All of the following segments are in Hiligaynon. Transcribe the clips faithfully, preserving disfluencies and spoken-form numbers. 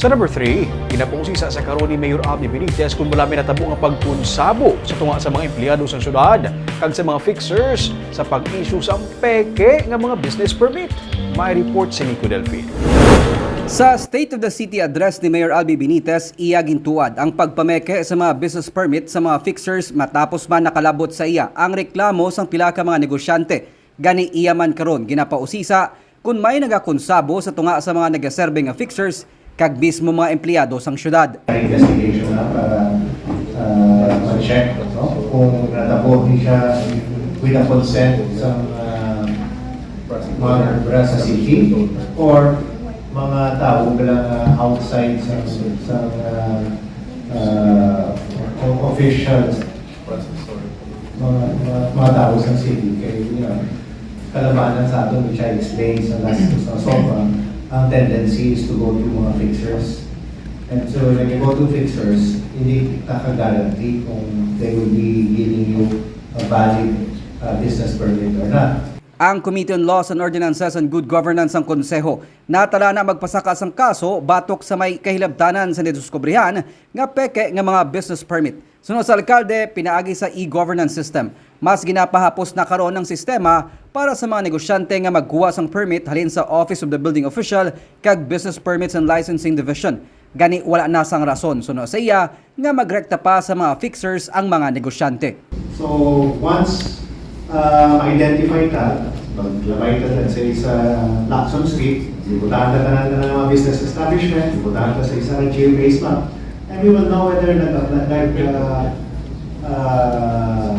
Sa number three, ginapausisa sa karon ni Mayor Abby Benitez kung wala may natabo nga pagkunsabo sa tunga sa mga empleyado sa syudad kag sa mga fixers sa pag-issue sang peke nga mga business permit. May report si Nico Delfin. Sa State of the City Address ni Mayor Abby Benitez, iya gintuad ang pagpameke sa mga business permit sa mga fixers matapos man nakalabot sa iya ang reklamo sang pila ka mga negosyante. Gani iya man karon ginapausisa kon may nagakonsabo sa tunga sa mga nagaserbe nga fixers kag mismo mga empleyado sang syudad. Investigation na para, ah, ma-check, no, kung natabo ni siya with the consent sa, ah, mga obra sa city or mga tao nga, ah, outside sa, sa, ah, ah, officials. Mga, mga, mga tao sa city, kay, you know, kalabanan sa aton, which I explained sa last, sa SOFA, ang tendency is to go to mga fixers. And so when you go to fixers, hindi ka ka-guarantee kung they will be giving you a valid, uh, business permit or not. Ang Committee on Laws and Ordinances and Good Governance sang Konseho natala na magpasaka sang kaso batok sa may kahilabtanan sa nadiskubrihan nga peke nga mga business permit. Suno sa alkalde, pinaagi sa e-governance system, mas ginapahapos na karon ang sistema para sa mga negosyante nga magkuha sang permit halin sa Office of the Building Official kag Business Permits and Licensing Division. Gani, wala na sang rason, suno sa iya, nga magrekta pa sa mga fixers ang mga negosyante. So, once, uh, ma-identify ta, maglabay ta, let's say, sa Lacson Street, ibutahan ta tanan, tanan mga business establishment, ibutahan ta sa isa ka geophase map, and we will know whether nag, nag, nag, uh, uh,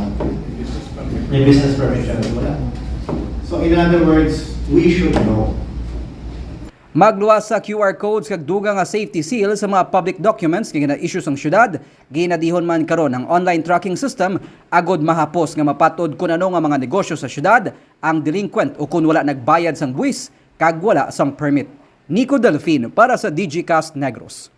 may business permit siya o wala. So, in other words, we should know. Magluwas sa Q R codes kag dugang nga safety seal sa mga public documents nga gina-issue sang syudad, ginadihon man karon ang online tracking system agod mahapos nga mapat-od kon ano nga mga negosyo sa syudad ang delinquent o kon wala nagbayad sang buwis kag wala sang permit. Nico Delfin para sa Digicast Negros.